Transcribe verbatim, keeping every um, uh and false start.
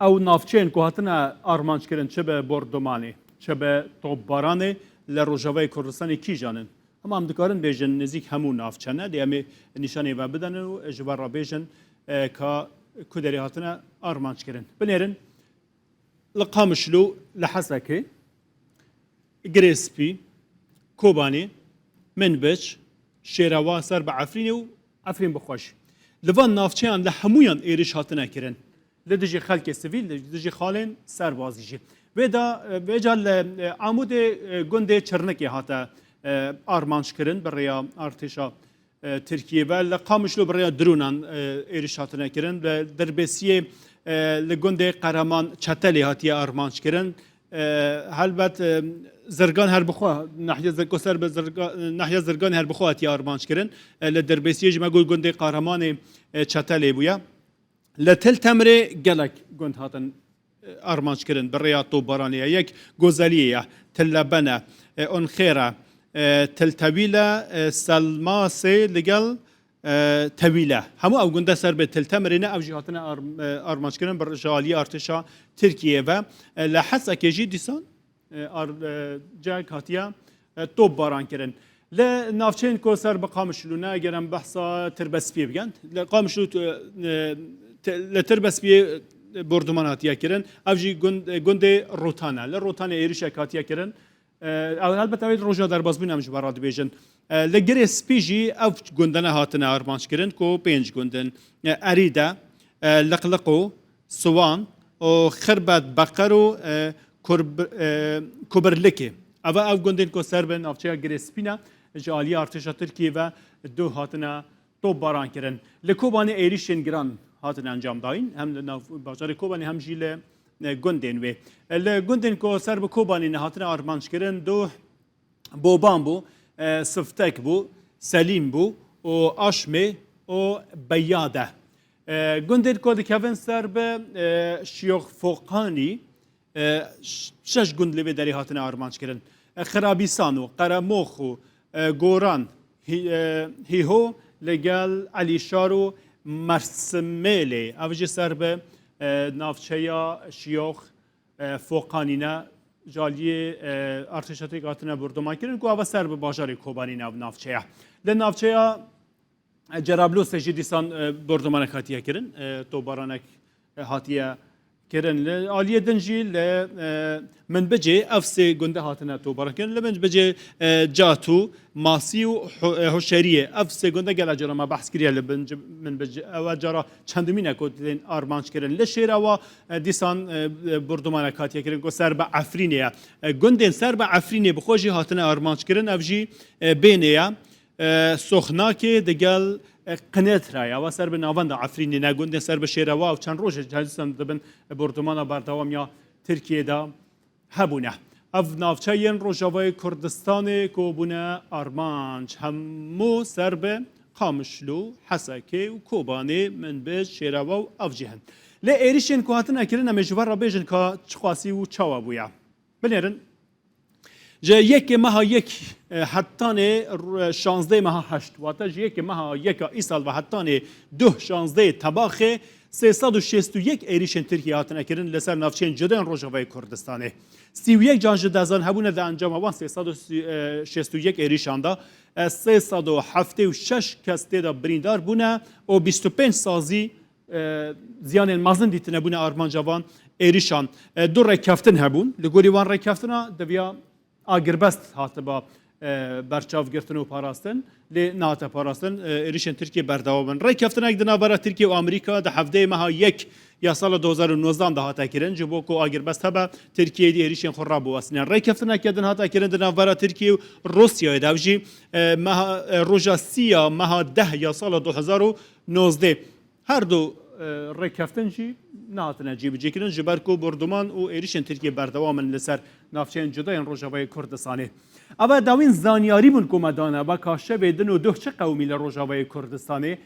Ew navçeyên ku hatine armanc kirin, çi bi bordomanê, çi bi topbaranê, li Rojavayê Kurdistanê kîjan in? Hema em dikarin bêjin nêzîk hemû navçe ne, lê em ê nîşanê ve bidin û ji we re bêjin, e, ka ku derê hatine armanc kirin. Binêrin, li Qamişlo, li Hesekê, Girê Spî, Kobanê, Minbic, Şêrewa ser bi Efrînê û Efrîn bi xwe jî. Li van navçeyan li hemûyan êrîş hatine kirin. Li dijî xelkê sivîl, li dijî xalên serbazî jî. Vê da, vêca li, e, Amûdê, e, gundê Çirnikê hate, e, armanc kirin bi rêya artêşa e, Tirkiyê ve. Li Qamişlo bi rêya dronan, e, êrîş hatine kirin. Li Dirbêsiyê, e, li gundê Qereman Çetelê hatiye armanc kirin. E, helbet, e, Zirgan her bi xwe, nahiya Zir-, ku ser bi Zirga-, nahiya Zirganê her bi xwe hatiye armanc kirin. E, li Dirbêsiyê jî me got gundê Qeremanê, e, Çetelê bûye. Li Til Temirê gelek gund hatin, e, armanc kirin bi rêya topbaranê ye. Yek Gozeliyê ye, Til Lebene, e, Onxêre, e, Til Tewîle, e, Selmasê li gel, e, Tewîle. Hemû ew gunde ser bi Til Temirê ne, ev jî hatine ar-, e, armanc kirin bi, ji aliyê artêşa Tirkiyê ve. E, li Hesekê jî dîsan e, ar-, e, cihek hatiye, e, topbaran kirin. Li navçeyên ku ser bi Qamişlo ne, eger em behsa Tirbespiyê bikin, li Qamişlo, e, e, te-, li Tirbespiyê, e, borduman hatiye kirin. Ev jî gund-, e, gundê Rotan e. Li Rotanê êrişek hatiye kirin. E, ew helbet ew ê roja derbasbûnê em ji we re dibêjin. E, li Girê Spî jî ev gundene hatine armanc kirin ku pênc gund in. E, Erîde, e, Liqliqo, Siwan û Xirbet Beqer û, e, Kurb-, e, Kubirlikê. Eva ev gundên ku ser bi navçeya Girê Spî ne, ji aliyê artêşa Tirkiyê ve du hatine topbaran kirin. Li Kobanê êrîşên giran hatin encam dayîn, hem li nav bajarê Kobanê hem jî li, e, gundên wê. E, li gundên ku ser bi Kobanê ne hatine armanc kirin, du Boban bû, e, Siftek bû, Selîm bû û Aşmê û Beyade. E, gundên ku dikevin ser bi, e, Şiyox Foqanî, e, ş-, şeş gund li vê derê hatine armanc kirin. E, Xirabîsan û Qeremox û, e, Goran, Hî-, e, Hîho li gel Elîşar û Mersimêlê. Ev jî ser bi, e, navçeya Şiyox e, Foqanî ne, ji aliyê, e, artêşa Tirk hatine bordoman kirin ku ava ser bi bajarê Kobanî ne, ev navçe ye. Li navçeya, e, Cerablosê jî dîsan, e, bordomanek hatiye kirin, e, topbaranek, e, hatiye kirin. Li aliyê din jî li, e, Minbicê ev sê gunde hatine topbaran kirin. Li Minbicê, e, Catû, Masî û Ho-, e, Hoşeriyê. Ev sê gund e gelek cara me behs kiriye li bin, min bi, ew e cara çendimîn e ku tên armanc kirin. Li Şêrewa, e, dîsan, e, e, bordumanek hatiye kirin ku ser bi Efrînê ye. E, gundên ser bi Efrînê bi xwe jî hatine armanc kirin. Ev jî, e, Bênê ye. E, Soxnakê digel, e, Qinêtra ye. Ew ser bi navenda Efrînê ne. Gundên ser bi Şêrewa ew çend rojê çend dîsan dibin, e, bordumana berdewam ya Tirkiyê de hebûne. Ev navçeyên Rojavayê Kurdistanê ku bûne armanc, hemû ser bi Qamişlo, Hesekê û Kobanê, Minbic, Şêrewa û ev cih in. Lê êrişên ku hatine kirin, em ê ji we re bêjin ka çiqasî û çawa bûye. Binêrin, ji yekê meha yek, e, hetanê r-, şazdeyê meha heşt, wate ji yekê meha yeka îsal ve hetanê duh şazdeyê Tebaxê, sê sed û şêst û yek êrîşên Tirkiyê hatine kirin li ser navçeyên cuda yên Rojavayê Kurdistanê. Sî û yek can ji dezan hebûne, di encama wan sê sed û şêst û yek êrîşan de, e, sê sed û heftê û şeş kes tê de birîndar bûne û bîst û pênc sazî, e, ziyanên mezin dîtine bûne armanca van êrîşan. E, du rêkeftin hebûn. Li gorî wan rêkeftina diviya agirbest hatiba, e, berçavgirtin û parastin, lê nehate parastin, e, êrîşên Tirkiyê berdewam in. Rêkeftinek di navbera Tirkiye û Amerîka di hevdeyê meha yek ya sala du hazar û nozdeh de hate kirin, ji bo ku agirbest hebe, Tirkiye êdî êrîşên xwe rabiwestîne. Rêkeftineke din hate kirin di navbera Tirkiye û Rûsyayê de, ev jî, e, meha, e, roja sî ya meha deh ya sala du hazar û nozdeh. Her du, e, rêkeftin jî nehatine cîbicîkirin, ji ber ku borduman û êrîşên Tirkiyê berdewam in li ser navçeyên cuda yên Rojavayê Kurdistanê. Ev e dawîn zanyarî bûn ku me dane, veka şevê din û duh çi qewimî li Rojavayê Kurdistanê,